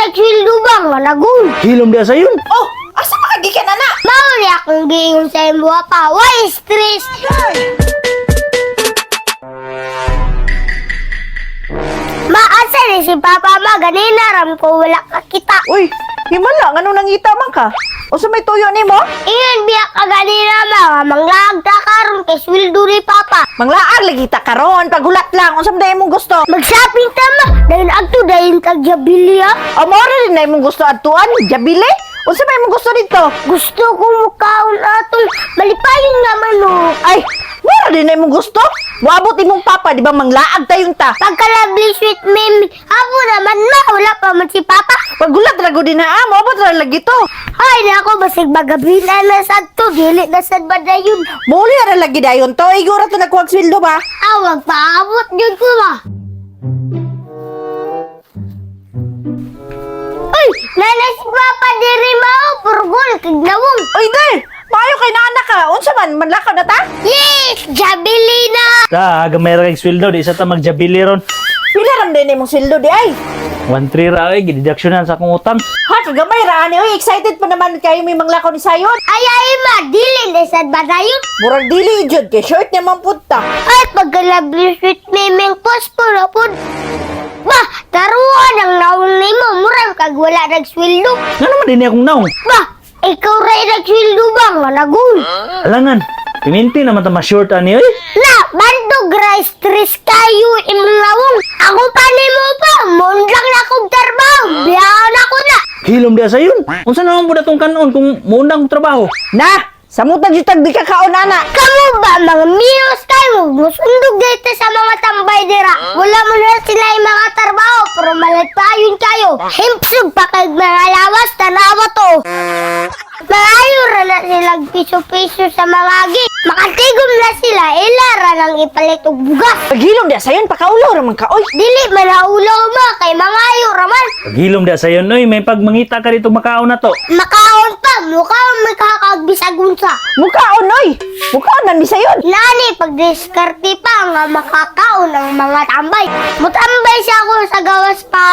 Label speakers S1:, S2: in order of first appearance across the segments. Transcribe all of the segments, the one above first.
S1: Nagsweldo ba nga nagul?
S2: Hilom dia sayon.
S3: Oh, asa makagikan ana?
S1: Mao ni akong giingon sa imo pa. Why stress? Maasa ni si Papa ma ganina ram ko wala ka kita.
S3: Uy, himala nganong nangita man ka? Unsa may tuyo nimo?
S1: Ingon biya ka ganina ma nga manglaag ta karon kay sweldo ni Papa.
S3: Manglaag lagi ta karon, paghulat lang unsa man day imong gusto?
S1: Mag-shopping ta ma, dayon agto dayon kag jabili ha.
S3: O mao ra din na imong gusto adtuan, jabili. Unsa may imong gusto dito?
S1: Gusto ko mukaon atong malipayon nga manok.
S3: Ay, mao ra din na imong gusto? Moabot imong papa, di ba manglaag tayong ta?
S1: Pagka-lovely sweet meme, habo naman ma, wala pa man si Papa.
S3: Paghulat ra gud din ha, moabot ra lagi to.
S1: Ay, nako, basig magabi na na sad to, dili na sad ba dayon.
S3: Muli ra lagi dayon to, igo ra to nagkuhag sweldo ba?
S1: Awag paabot yun ko ba? Uy, nana si Papa diri mao, purgol, kagnawong.
S3: Uy, Del, maayo kay naanak ka. Unsa man manlakaw na ta?
S1: Yes, jabili na!
S2: Ta, gamay ra kay sweldo di sa ta magjabili ron.
S3: Pila ram din imong sweldo di ay?
S2: 1.3 ra oy, gideductionan sa akong utang.
S3: Ha, kagamay ra ani oy, excited pa naman kayo may manglakaw ni Sayon.
S1: Ay, ay, ma, dili na sad ba dayon?
S3: Murag dili jud kay short naman pud ta.
S1: Ay, pagka-lovely sweet miming posporo po. Ba, taruan ang naong nimo, murang kag wala nagsweldo.
S2: Nga naman din akong naong.
S1: Ba, ikaw ray nagsweldo ba nga nagul?
S2: Alangan, piminti naman ta ma-short ani oy.
S1: Na, bandog ra stress kayo imong nawong. Ako pa nimo pa, mundang na kong trabaho, biyaon ako na.
S2: Hilom dia sayon. Unsa naman pud atong kanon kung muundang kong trabaho?
S3: Na, samutan jud tag di ka kaon ana.
S1: Kamu ba mga miyos kayo, musundog dito sa mga tambay dira. Wala mo na sila yung mga trabaho, pero malagpayon kayo. Himpsog pa kag mga lawas, tanawa to. Malayo ra na silang piso-piso sa mga agi. Makatigom na sila, ila ra nang ipalit og bugas.
S3: Paghilom dia sayon pakaulo ra man ka oy.
S1: Dili man naulaw ma, kay mangayo ra man.
S2: Paghilom dia sayon oy, may pagmangita ka dito makaon na to.
S1: Makaon pa, mukhaon magkakagbisagunsa.
S3: Mukaon oy. Mukaon man mi sayon.
S1: Nani, pagdiskarte pa nga makakaon ang mga tambay. Mutambay siya ako sa gawas pa.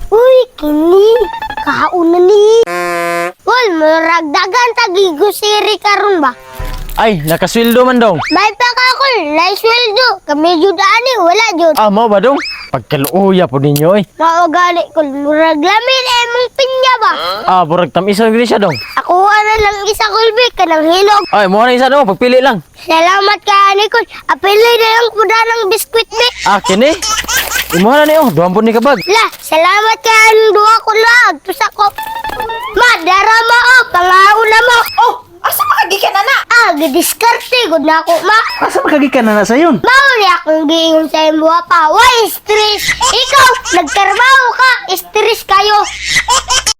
S1: Uy, kini, kaon na ni. Wal, muragdagan tagigusiri karon ba?
S4: Ay, nakasweldo man dong.
S1: May pakakol, naisweldo. Kami jud ani, wala jud.
S4: Ah, mao ba dong? Pagkaluoya po ninyo eh.
S1: Mao gali kol, murag lamin emong pinya ba?
S4: Ah, burag tamis ang siya dong.
S1: Ako na lang isa kulbi kanang hilog.
S4: Ay, mo na isa dong, pagpili lang.
S1: Salamat ka, Nicole. Apilay na lang po na ng biskwit, be.
S4: Ah, kini. Imuha na niyo, duhan po ni kabag.
S1: La, salamat ka, ang duha ko lang. Tusa ko. Ma, dara mo, oh. Pangauna mo.
S3: Oh, asa makagikan ana?
S1: Ah, gidiskarte. Good na ako, ma.
S2: Asa makagikan na na sayon?
S1: Mao ni akong giingon sa imo pa. Why stress? Ikaw, nagtrabaho ka, stress kayo.